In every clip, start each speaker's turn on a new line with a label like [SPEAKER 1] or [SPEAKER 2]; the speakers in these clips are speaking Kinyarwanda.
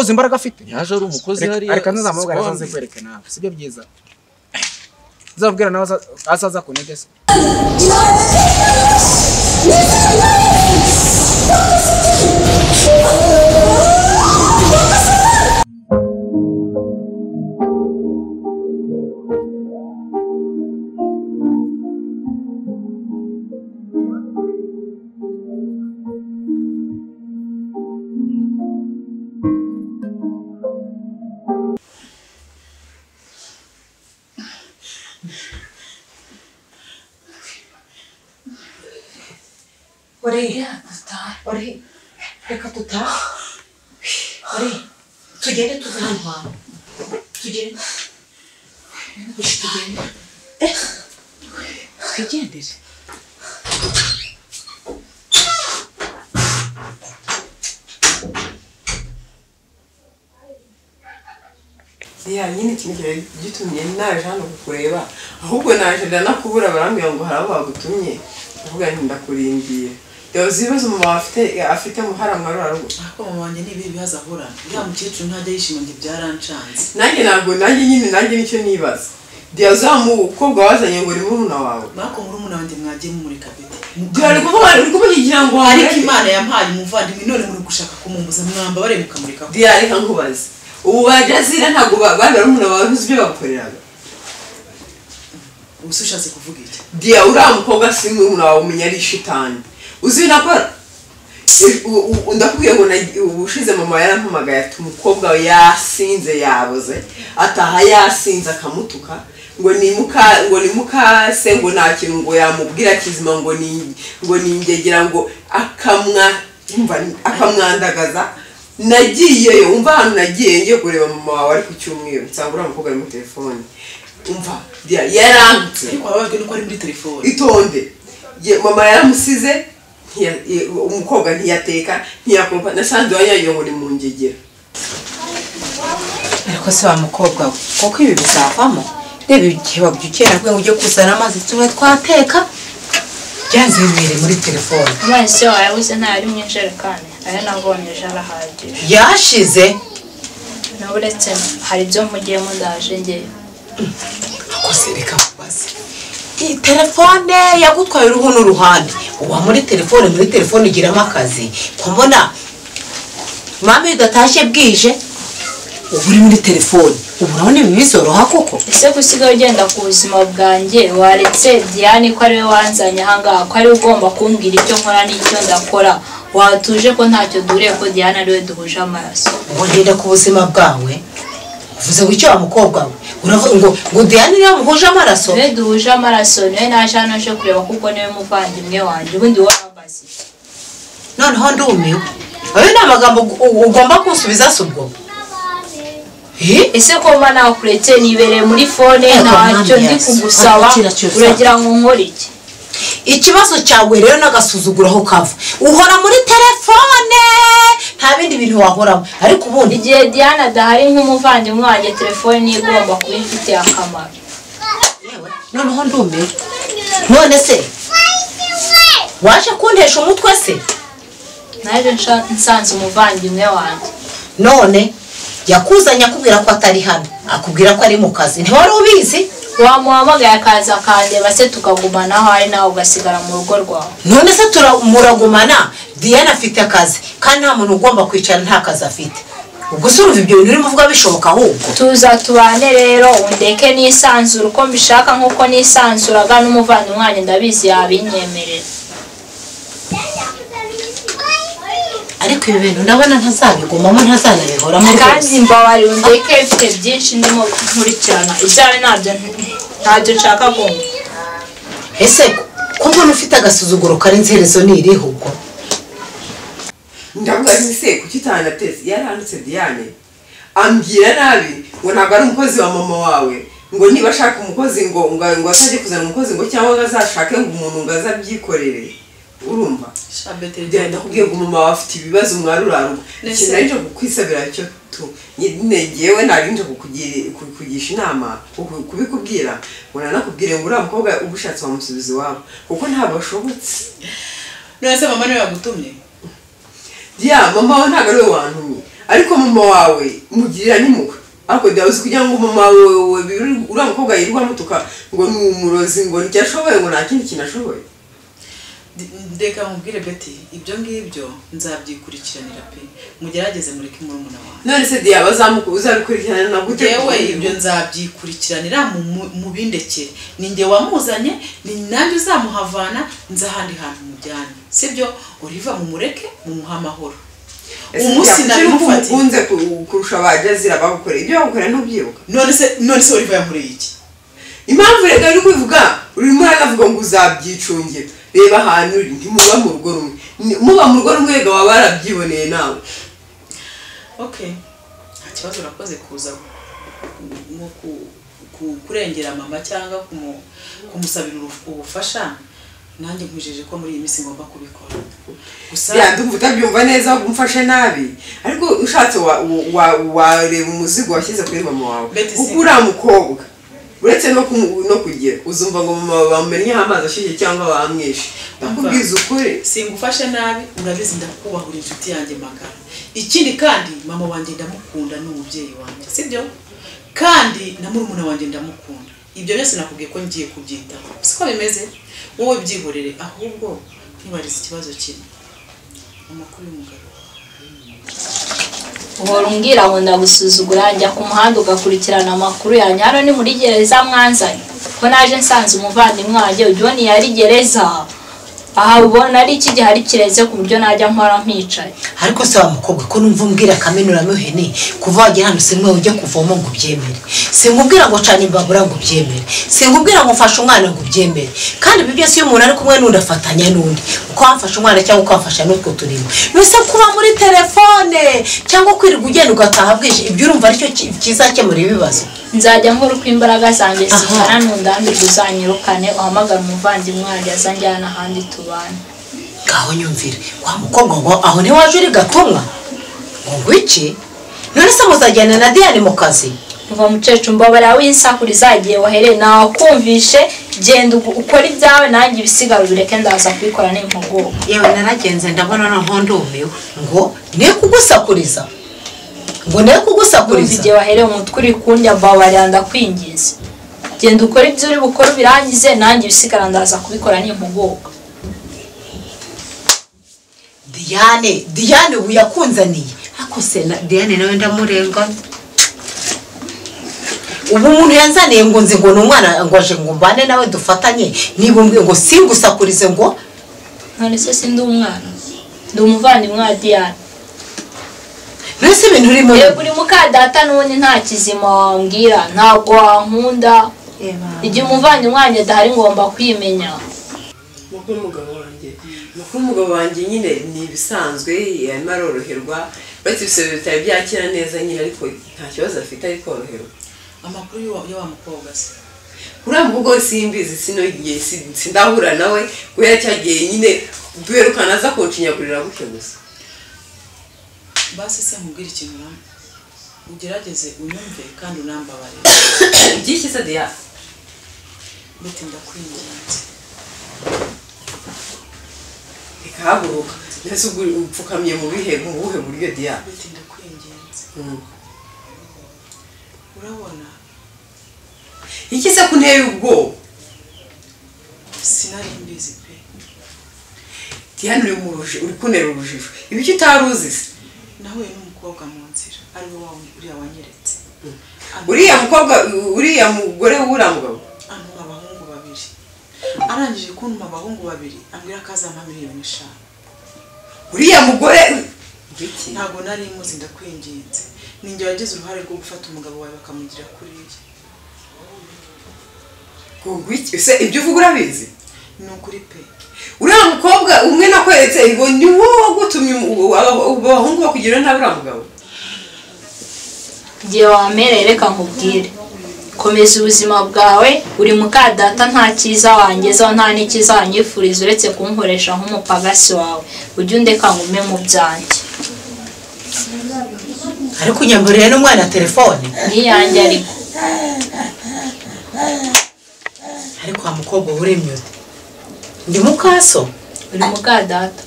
[SPEAKER 1] Uzi imbaraga afite?
[SPEAKER 2] Yaje ari umukozi hariya.
[SPEAKER 1] Ariko ntazamubwira azaze kwereka nawe. Sibyo byiza. Uzabwira nawe azaza kunege se.
[SPEAKER 3] Ori, reka tutahe. Ori, tugende tuve hano hantu. Tugende. Tugende. Twigendere.
[SPEAKER 4] Ya nyine ikintu cyari gitumye naje hano kukureba, ahubwo naje ndanakubura barambwira ngo hari abo bagutumye, ndavuga nti ndakurindiye. Yozi ibibazo mama afite muhara mwarura rugo.
[SPEAKER 5] Ako mama wanjye ni ibihe bibazo ahora. Uriya mukecuru ntajya yishima ngo byarancanze.
[SPEAKER 4] Nanjye ntabwo nanjye nyine nanjye nicyo nibaza. Diyaza mukobwa wazanye ngo ni murumuna wawe.
[SPEAKER 5] Nako murumuna wanjye mwagiye mumureka bete.
[SPEAKER 4] Dore kuvuga uri kumuhigira ngo
[SPEAKER 5] ariko Imana yampaye umuvandimwe none muri gushaka kumumbuza mwamba bare mukamureka.
[SPEAKER 4] Diya reka nkubaze. Ubu bajazira ntabwo bari barumuna bawe ntuzi ibyo bagukoreraga.
[SPEAKER 5] Ubu se ushatse kuvuga iki?
[SPEAKER 4] Diya uriya mukobwa si murumuna wawe umenya ari shitani. Uzi nakora ndakubwiye ngo ubushize mama yarampamagaye ati umukobwa we yasinze yaboze ataha yasinze akamutuka ngo ni mukase ngo nta kintu ngo yamubwira kizima ngo ni ingegera ngo akamwandagaza. Nagiyeyo umva ahantu nagiye ngiye kureba mama wawe ari ku cyumweru nsanga uriya mukobwa ari muri telefone. Umva yarantutse.
[SPEAKER 5] Ariko wababajwe nuko ari muri telefone.
[SPEAKER 4] Itonde. Mama yaramusize umukobwa ntiyateka ntiyakoropa nasanze wanyanyo ngo ni mu ngegera.
[SPEAKER 3] Ariko se wa mukobwa we koko ibi bizavamo? Reba igihe wabyukera ngo ujye kuzana amazi tumwe twateka byanze bimere muri telefone.
[SPEAKER 6] Amazi yo wayabuze ntayari mu ijerekani ayo nabonye ejo arahagije.
[SPEAKER 3] Yashize?
[SPEAKER 6] Uretse hari ibyo mpugiyemo ndaje ngeyo.
[SPEAKER 3] Ako se reka nkubaze. Iyi telefone yagutwaye uruhu n'uruhande. Uba muri telefone ugiramo akazi. Ko mbona mama udatashye bwije uba uri muri telefone. Ubu urabona ibi bizoroha koko?
[SPEAKER 6] Ese gusigaye ugenda ku buzima bwanjye waretse Diane ko ariwe wanzanye ahangaha ko ariwe ugomba kumbwira icyo nkora n'icyo ndakora watuje ko ntacyo duhuriye ko Diane ariwe duhuje amaraso.
[SPEAKER 3] Ngo ngenda ku buzima bwawe uvuze ngo icyo wa mukobwa we uravuga ngo Diane niwe muhuje amaraso?
[SPEAKER 6] Niwe duhuje amaraso niwe naje hano nje kureba kuko niwe muvandimwe wanjye ubundi wowe wambaze.
[SPEAKER 3] Noneho ndumiwe. Ayo ni amagambo ugomba kunsubiza se ubwo?
[SPEAKER 6] Ese ko mba nakuretse nibereye muri fone ntacyo ndi kugusaba uragira ngo nkore iki?
[SPEAKER 3] Ikibazo cyawe rero n'agasuzuguro aho kava. Uhora muri telefone nta bindi bintu wahoramo. Ariko ubundi
[SPEAKER 6] igihe Diane adahari nk'umuvandimwe wanjye telefone niyo igomba kuba ifitiye akamaro.
[SPEAKER 3] Noneho ndumiwe. None se waje kuntesha umutwe se?
[SPEAKER 6] Naje nsanze umuvandimwe wanjye.
[SPEAKER 3] None yakuzanye akubwira ko atari hano akubwira ko ari mu kazi ntiwari ubizi?
[SPEAKER 6] Wamuhamagaye akaza akandeba se tukagumana aho ari nawe ugasigara mu rugo rwawe.
[SPEAKER 3] None se muragumana? Diane afite akazi kandi nta muntu ugomba kwicara nta kazi afite. Ubwo se urumva ibyo bintu urimo uvuga bishoboka ahubwo?
[SPEAKER 6] Tuza tubane rero undeke nisanzure uko mbishaka nkuko nisanzuraga n'umuvandimwe wanjye ndabizi yabinyemerera.
[SPEAKER 3] Ariko ibi bintu ndabona ntazabigumamo ntazanabihoramo rwose.
[SPEAKER 6] Kandi mbabarira undeke mfite byinshi ndimo nkurikirana ibyawe ntabyo nshaka kumva.
[SPEAKER 3] Ese ko mbona ufite agasuzuguro karenze iherezo ni irihe ubwo?
[SPEAKER 4] Ndavuga nti se kuki utanateze? Yarandutse Diane ambwira nabi ngo ntabwo ari umukozi wa mama wawe ngo niba ashaka umukozi ngo ngo atajye kuzana umukozi ngo cyangwa ngo azashake ngo umuntu ngo azabyikorere. Urumva? Ndakubwiye ngo mama wawe afite ibibazo mwarurarugo. Ikintu nari nje kukwisabira cyo tu nyine ngewe nari nje kukugisha inama kubikubwira ngo nanakubwire ngo uriya mukobwa ubushatse wamusubiza iwabo kuko ntabwo ashobotse.
[SPEAKER 5] None se mama niwe yagutumye?
[SPEAKER 4] Ya mama we ntabwo ariwe wantumye Ariko mama wawe mugirira n'impuhwe. Ariko uzi kugira ngo mama wawe uriya mukobwa yirirwa amutuka ngo ni umurozi ngo nicyo ashoboye ngo nta kindi kintu ashoboye.
[SPEAKER 5] Ndeka mubwire Betty ibyo ngibyo nzabyikurikiranira pe. Mugerageze mureke murumuna wawe.
[SPEAKER 4] None se Diya bazamuka uzabikurikirana na gute?
[SPEAKER 5] Yewe ibyo nzabyikurikiranira mu bindekere. Ni nge wamuzanye, ni nanjye uzamuhavana nza ahandi hantu mujyane. Sibyo? Oliva mumureke mumuha amahoro. Umunsi nabimufatiye
[SPEAKER 4] ukunze kurusha abajazira bagukoreye ibyo bagukoreye ntubyibuka.
[SPEAKER 5] None se Oliva yankoreye iki?
[SPEAKER 4] Impamvu rega uri kubivuga urimo uranavuga ngo uzabyicungira. Reba ahantu uri ntimuba mu rugo rumwe. Muba mu rugo rumwe rega waba warabyiboneye nawe.
[SPEAKER 5] Okay. Nta kibazo urakoze kuza kurengera mama cyangwa kumusabira ubufasha. Nanjye nkwijeje ko muri iyi minsi ngomba kubikora.
[SPEAKER 4] Gusa ya ndumva utabyumva neza umfashe nabi. Ariko ushatse wareba umuzigo washyize kuri mama wawe. Kuko uriya mukobwa uretse no kugera uzumva ngo mama bamennyeho amazi ashyushye cyangwa bamwishe. Ndakubwiza ukuri
[SPEAKER 5] singufashe nabi, urabizi ndakubahura inshuti yanjye magara. Ikindi kandi mama wanjye ndamukunda ni umubyeyi wanjye, sibyo? Kandi na murumuna wanjye ndamukunda. Ibyo byose nakubwiye ko ngiye kubyitaho. Siko bimeze? Wowe byihorere ahubwo ntibarize ikibazo kimwe. Amakuru y'umugabo.
[SPEAKER 6] Uhora umbwira ngo ndagusuzugura njya ku muhanda ugakurikirana amakuru yanjye. Hano ni muri gereza mwanzanye. Ko naje nsanze umuvandimwe wanjye ujyoni yari gereza. Aha ubona ari iki gihari kireze ku buryo najya mpora mpicaye.
[SPEAKER 3] Ariko se wa mukobwa ko numva umbwira kamenura muhene kuva wagera hano simwe ujya kuvoma ngo ubyemere. Sinkubwira ngo cana imbabura ngo ubyemere. Sinkubwira ngo mfashe umwana ngo ubyemere. Kandi ibi byose iyo umuntu ari kumwe n'undi afatanya n'undi. Uko wamfasha umwana cyangwa uko wamfasha n'utwo turimo. Nuse kuba muri telefone cyangwa kwirirwa ugenda ugataha bwije ibyo urumva aricyo kizakemura ibibazo.
[SPEAKER 6] Nzajya nkora uko imbaraga zanjye zingana ntundambirwe uzanyirukane uhamagara umuvandimwe wanjye azanjyana ahandi tubana.
[SPEAKER 3] Ngaho nyumvire wa mukobwa ngo aho ntiwaje uri gatumwa ngo ngwiki? None se muzajyana na Diane mu kazi?
[SPEAKER 6] Umva mukecuru mbabarira w'insakuriza igihe wahereye nakumvishe, genda ukora ibyawe nanjye ibisigara ubireke ndaza kubikora n'impuguke.
[SPEAKER 3] Yewe naragenze ndabona noneho ndumiwe ngo ne kugusakuriza. Ngo ne kugusakuriza.
[SPEAKER 6] Igihe wahereye umutwe uri kundya mbabarira ndakwingiza. Genda ukora ibyo uri bukore ubirangize nanjye ibisigara ndaza kubikora n'impuguke.
[SPEAKER 3] Diane ubu yakunzaniye. Ako se na Diane nawe ndamurenga. Ubu umuntu yanzaniye ngo nzi ngo n'umwana ngo aje ngo mbane nawe dufatanye niba umbwiye ngo singusakurize ngo
[SPEAKER 6] none se sindi umwana. Ndi umuvandimwe wa Diane.
[SPEAKER 3] None se ibintu urimo
[SPEAKER 6] yego uri mukadata n'ubundi nta kizima wambwira ntabwo wankunda. Igihe umuvandimwe wanjye adahari ngomba kwimenya.
[SPEAKER 4] Makuru umugabo wanjye nyine ni ibisanzwe yarimo aroroherwa uretse ibisebe bitari byakira neza nyine ariko nta kibazo afite ari koroherwa.
[SPEAKER 5] Amakuru ya wa mukobwa se?
[SPEAKER 4] Uriya mukobwa simbizi sinogiye sindahura nawe guhera cyagiye nyine duherukana aza kunshinyagurira gutyo gusa.
[SPEAKER 5] Basi se nkubwire ikintu na ugerageze unyumve kandi unambabarire.
[SPEAKER 4] Byinshi se Diya?
[SPEAKER 5] Betty ndakwinginze.
[SPEAKER 4] Ikahaguruka. Mbese ubwo upfukamye mu bihe mu buhe buryo Diya?
[SPEAKER 5] Betty ndakwinginze. Urabona
[SPEAKER 4] iki se kunteye ubwoba?
[SPEAKER 5] Sinari mbizi pe.
[SPEAKER 4] Diane uri mu rujijo, uri kuntera urujijo. Ibiki utaruzi se?
[SPEAKER 5] Nahuye n'umukobwa mu nzira ari we wawe uriya wanyeretse.
[SPEAKER 4] Uriya mukobwa uriya mugore w'uriya mugabo
[SPEAKER 5] antuma abahungu babiri. Arangije kuntuma abahungu babiri ambwira ko azampa 5 miliyoni.
[SPEAKER 4] Uriya mugore
[SPEAKER 5] ntabwo nari muzi ndakwinginze. Ninjye wagize uruhare rwo gufata umugabo wawe bakamugira kuriya.
[SPEAKER 4] Ngwiki se ibyo uvuga urabizi?
[SPEAKER 5] Ni ukuri pe.
[SPEAKER 4] Uriya mukobwa umwe nakweretse ngo ni wowe wagutumye abahungu bakugira nabi uriya mugabo.
[SPEAKER 6] Igihe wampereye reka nkubwire. Komeza ubuzima bwawe uri mukadata nta cyiza wangezaho nta n'ikiza wanyifuriza uretse kunkoresha nk'umupagasi wawe. Ujye undeka ngume mu byanjye.
[SPEAKER 3] Ariko unyamburiye n'umwana telefone?
[SPEAKER 6] Niyanjye ariko.
[SPEAKER 3] Ariko wa mukobwa uremye ute? Ndi mukaso?
[SPEAKER 6] Uri mukadata.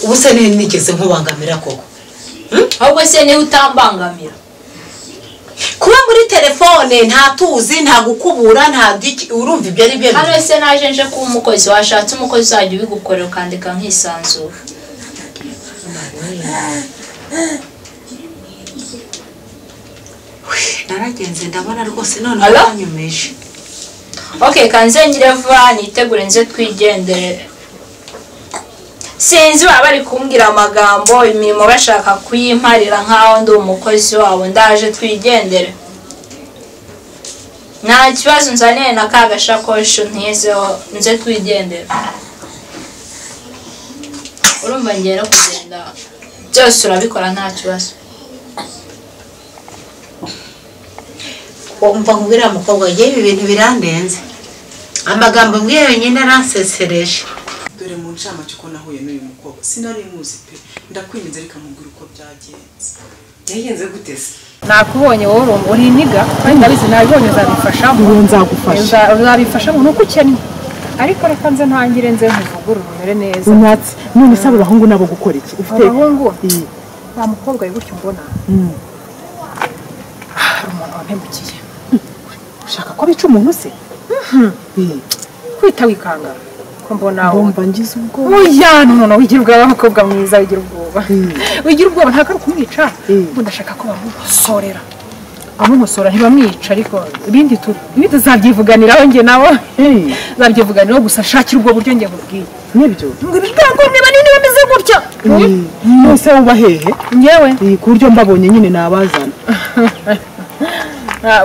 [SPEAKER 3] Ubu se nigeze nkubangamira koko?
[SPEAKER 6] Ahubwo se niwe utambangamira.
[SPEAKER 3] Kuba muri telefone nta tuzi, nta gukubura, nta urumva ibyo ari byo.
[SPEAKER 6] Hano se naje nje kuba umukozi, washatse umukozi uzajya ubigukorera ukandika nkisanzura.
[SPEAKER 3] Naragenze ndabona rwose none uranyumeje.
[SPEAKER 6] Okay, kanze ngire vuba nitegure nze twigendere. Sinzi baba bari kumbwira amagambo imirimo bashaka kuyimparira nkaho ndi umukozi wabo, ndaje twigendere. Nta kibazo nzaniye na ka gashakoshi ntizeho nze twigendere. Urumva ngiye no kugenda byose urabikora nta kibazo.
[SPEAKER 3] Umva nkubwira mukobwa, yewe ibintu birandenze. Amagambo mbwiye yonyine aransesereje.
[SPEAKER 5] Dore mu ncamake uko nahuye n'uyu mukobwa sinari muzi pe, ndakwinginze reka mubwire uko byagenze.
[SPEAKER 4] Byagenze gute se?
[SPEAKER 2] Nakubonye wowe uri iniga kandi ndabizi nabibonye uzabifashamo.
[SPEAKER 7] Nzagufasha.
[SPEAKER 2] Uzabifashamo nuko ukennye. Ariko reka nze ntangire nze nkuvugurure umere neza.
[SPEAKER 7] Unyatsi none se abo bahungu nabo gukora iki? Ufite
[SPEAKER 2] abahungu? Wa mukobwa we gutyo mbona. Hari umuntu wampemukiye.
[SPEAKER 7] Ushaka ko bica umuntu se?
[SPEAKER 2] Kwita wikanga. Mbona
[SPEAKER 7] ndumva ngize ubwoba.
[SPEAKER 2] Oya no wigira ubwoba mukobwa mwiza, wigira ubwoba. Wigira ubwoba ntabwo ari kumwica. Ubu ndashaka ko bamukosorera. Bamumusora ntibamwica ariko ibindi tuzabyivuganiraho nge nawe. Zabyivuganiraho gusa shakira ubwo buryo nge nkubwiye.
[SPEAKER 7] Nibyo.
[SPEAKER 2] Ngo ibigango ni banini bameze gutya.
[SPEAKER 7] Nose uba hehe?
[SPEAKER 2] Ngewe.
[SPEAKER 7] Ku buryo mbabonye nyine nabazana.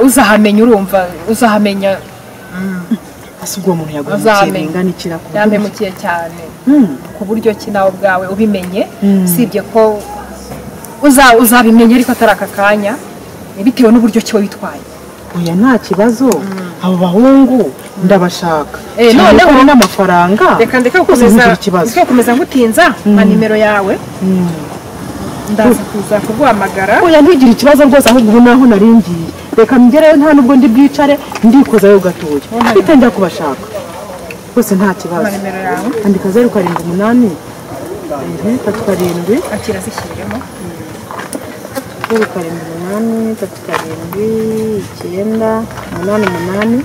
[SPEAKER 2] Uzahamenya urumva, uzahamenya.
[SPEAKER 7] Ase ubwo umuntu yaguhemukiye bingana iki ra?
[SPEAKER 2] Yampemukiye cyane. Ku buryo ki nawe ubwawe ubimenye, usibye ko uzabimenya ariko atari aka kanya, bitewe n'uburyo ki witwaye.
[SPEAKER 7] Oya nta kibazo, abo bahungu ndabashaka. Noneho n'amafaranga.
[SPEAKER 2] Reka ndeke gukomeza ngutinza na nimero yawe. Ndaza kuza kuguhamagara.
[SPEAKER 7] Oya ntugire ikibazo rwose ahubwo ubu naho naringiye. Reka ngereyo nta nubwo ndi bwicare ndikozayo gatoya. Bitangira kubashaka. Rwose nta kibazo. Andika 0 7 8 3 7
[SPEAKER 2] akira zishyiremo.
[SPEAKER 7] 0 7 8 3 7 9 8 8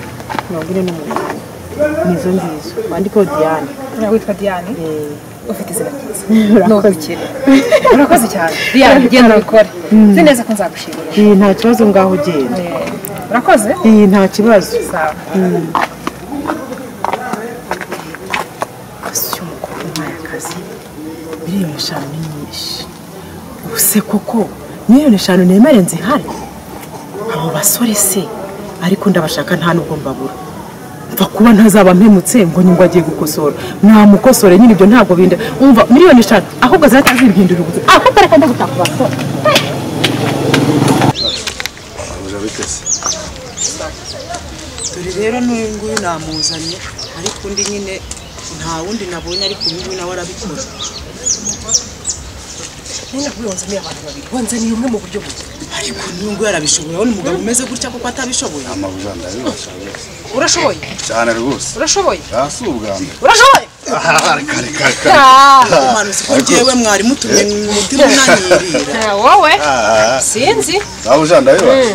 [SPEAKER 7] 48. Nizo ngizo. Wandiko Diane.
[SPEAKER 2] Witwa Diane? Ufite izina ryiza. Urakoze. Urakoze cyane. Diane genda ubikore. Nzi neza ko nzagushimira.
[SPEAKER 7] Nta kibazo ngaho ugenda.
[SPEAKER 2] Urakoze?
[SPEAKER 7] Nta kibazo.
[SPEAKER 2] Sawa.
[SPEAKER 7] Ese umukobwa umpaye akazi miliyoni 5 ni nyinshi. Ubuse koko miliyoni 5 nemere nzihare? Abo basore se ariko ndabashaka nta nubwo mbabura. Mva kuba ntazaba mpemutse ngo nyungwa agiye gukosora. Namukosore nyine ibyo ntabwo binda. Umva miliyoni 5 ahubwo zatazimpindura ubuzima. Ahubwo reka ndagutaka basore.
[SPEAKER 5] Dore rero n'uyu nguyu namuzanye ariko undi nyine nta wundi nabonye ariko uyu nguyu nawe arabikora.
[SPEAKER 2] Nina wanzaniye abantu babiri, wanzaniye umwe mu buryo bubiri.
[SPEAKER 5] Ariko n'uyu nguyu arabishoboye, urabona umugabo umeze gutya kuko atabishoboye.
[SPEAKER 8] Amabuja ndabibasha rwose.
[SPEAKER 2] Urashoboye?
[SPEAKER 8] Cyane rwose.
[SPEAKER 2] Urashoboye?
[SPEAKER 8] Si ubwa mbere.
[SPEAKER 2] Urashoboye?
[SPEAKER 8] Kare.
[SPEAKER 5] Umanuzi ko njyewe mwari mutumye umutima unanyirira.
[SPEAKER 2] Wowe? Sinzi.
[SPEAKER 8] Mabuja ndabibasha.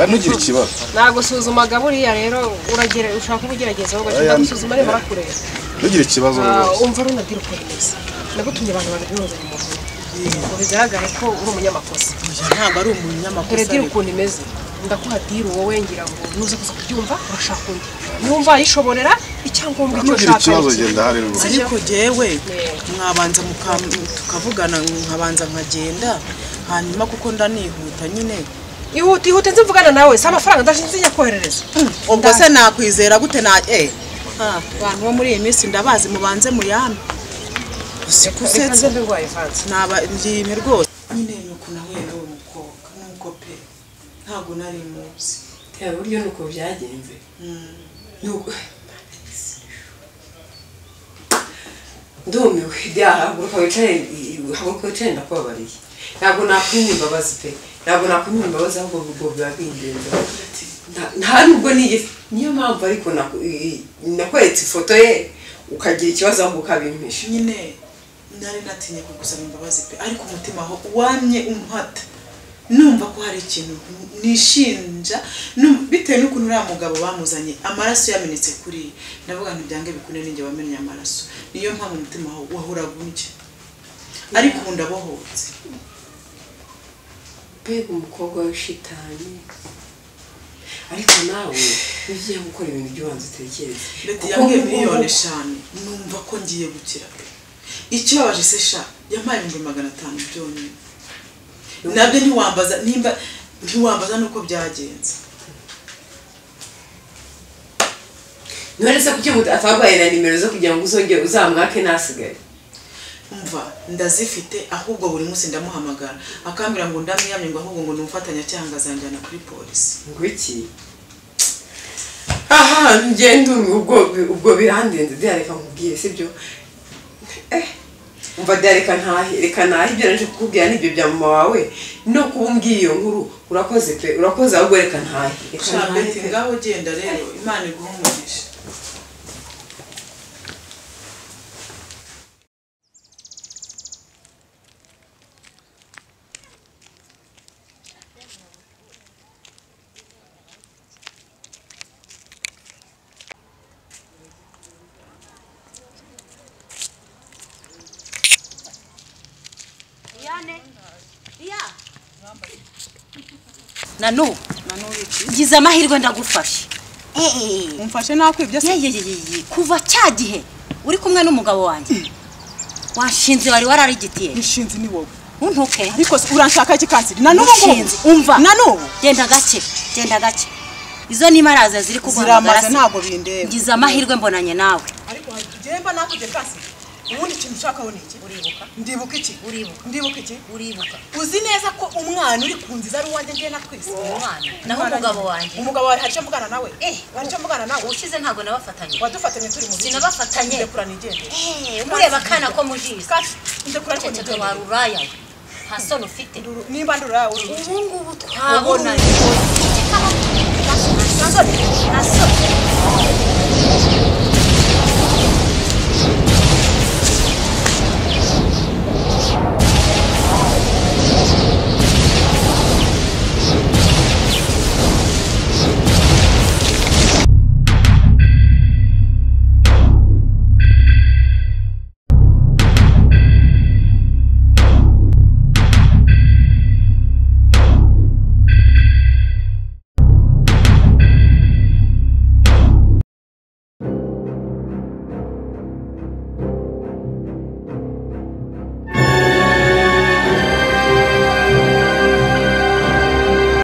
[SPEAKER 8] Ntugire ikibazo.
[SPEAKER 2] Nagusuzumaga buriya rero uragera ushaka kubugerageza wowe ndagusuzuma rero barakureba.
[SPEAKER 8] Ntugire ikibazo rwose.
[SPEAKER 2] Umva runadira uko bimeze. Nagutumye abantu babiri ntuzanye umuntu. Ngo bigaragare ko uri umunyamakosa.
[SPEAKER 5] Ntabwo ari umunyamakosa.
[SPEAKER 2] Dore dira ukuntu imeze. Ndakuha dira wowe ngira ngo nuze kuza kubyumva urashaka undi. Numva yishoborera icyangombwa icyo
[SPEAKER 8] Ntugire
[SPEAKER 2] ushaka.
[SPEAKER 8] ikibazo genda hari rwose.
[SPEAKER 5] Ariko jewe mwabanza tukavugana nkabanza nkagenda hanyuma kuko ndanihuta nyine.
[SPEAKER 2] Ihute ihute nze mvugana nawe si amafaranga ndashinze nyakoherereza.
[SPEAKER 5] Ubwo se nakwizera gute na abantu bo muri iyi minsi ndabazi mubanze muyame. Usetse naba ngiyime rwose. Nyine nuko nahuye n'uwo mukobwa nuko pe ntabwo nari muzi.
[SPEAKER 4] Tera buryo nuko byagenze. Nuko ndumiwe haguruka wicare ndakubabariye. Ntabwo nakwimba imbabazi pe. Ntabwo nakwimba imbabazi ahubwo ubwo biba bingenza. Nta nubwo nigeze niyo mpamvu ariko nakweretse ifoto ye ukagira ikibazo ahubwo ukabimpisha.
[SPEAKER 5] Nyine Nari natinye kugusaba imbabazi pe, ariko umutima aho wamye umpata. Numva ko hari ikintu nishinja bitewe n'ukuntu uriya mugabo bamuzanye amaraso yamenetse kuri, ndavuga nti byange bikunde ninjye wamennye amaraso. Niyo mpamvu umutima aho wahoraga undya, ariko ubu ndabohotse.
[SPEAKER 4] Mbega umukobwa w'ishitani! Ariko nawe ugiye gukora ibintu by'ubanza utekereze.
[SPEAKER 5] Leta yambwiye 5,000,000 numva ko ngiye gukira pe. Ikibabaje se sha, yampaye 500,000 byonyine. Nabyo ntiwambaza nimba ntiwambaza nuko byagenze.
[SPEAKER 4] None se kuki atabaye na nimero zo kugira ngo uzongere uzamwake nasigaye?
[SPEAKER 5] Umva ndazifite, ahubwo buri munsi ndamuhamagara akambwira ngo ndamwiyamye, ngo ahubwo ngo numfatanya cyangwa azanjyana kuri polisi.
[SPEAKER 4] Ngo iki? Aha ngende ubwo birandenze. Reka nkubwire sibyo? Umva reka ntahe, reka ntahe. Ibyo naje kukubwira nibyo bya mama wawe no kumbwira iyo nkuru. Urakoze pe, urakoze. Ahubwo reka ntahe, reka ntahe.
[SPEAKER 5] Ngaho genda rero, Imana iguhe umugisha.
[SPEAKER 9] Nanu ngize amahirwe ndagufashe.
[SPEAKER 7] Umfashe nakwibye se?
[SPEAKER 9] Kuva cya gihe uri kumwe n'umugabo wanjye washinze, wari wararigitiye.
[SPEAKER 7] Nishinze ni wowe.
[SPEAKER 9] Untuke.
[SPEAKER 7] Ariko uranshaka iki kansiri? Na n'ubu ngubu
[SPEAKER 9] umva.
[SPEAKER 7] Na n'ubu
[SPEAKER 9] genda gake, genda gake. Izo ni maraza ziri kuguhamagara.
[SPEAKER 7] Ntabwo bindeba.
[SPEAKER 9] Ngize amahirwe mbonanye nawe.
[SPEAKER 7] Ariko gemba nakujye kansiri. Ubundi ikintu ushakaho ni iki?
[SPEAKER 9] Uribuka.
[SPEAKER 7] Ndibuka iki?
[SPEAKER 9] Uribuka.
[SPEAKER 7] Ndibuka iki?
[SPEAKER 9] Uribuka.
[SPEAKER 7] Uzi neza ko umwana uri ku nziza ari uwanjye ngiye natwise.
[SPEAKER 9] Umwana. Naho umugabo wanjye.
[SPEAKER 7] Umugabo wawe hari icyo mvugana nawe? Hari icyo mvugana nawe?
[SPEAKER 9] Ushize ntago nabafatanye.
[SPEAKER 7] Wadufatanye turi mu bihe.
[SPEAKER 9] Sinabafatanye.
[SPEAKER 7] Ndekura nigendere.
[SPEAKER 9] Umureba kana ko mujisa.
[SPEAKER 7] Ndekura ariko nigendere.
[SPEAKER 9] Waruraya. Nta soni ufite.
[SPEAKER 7] Nimba nduraya uri.
[SPEAKER 9] Ubu ngubu twabonanye.
[SPEAKER 7] Nta soni.
[SPEAKER 9] Nta soni.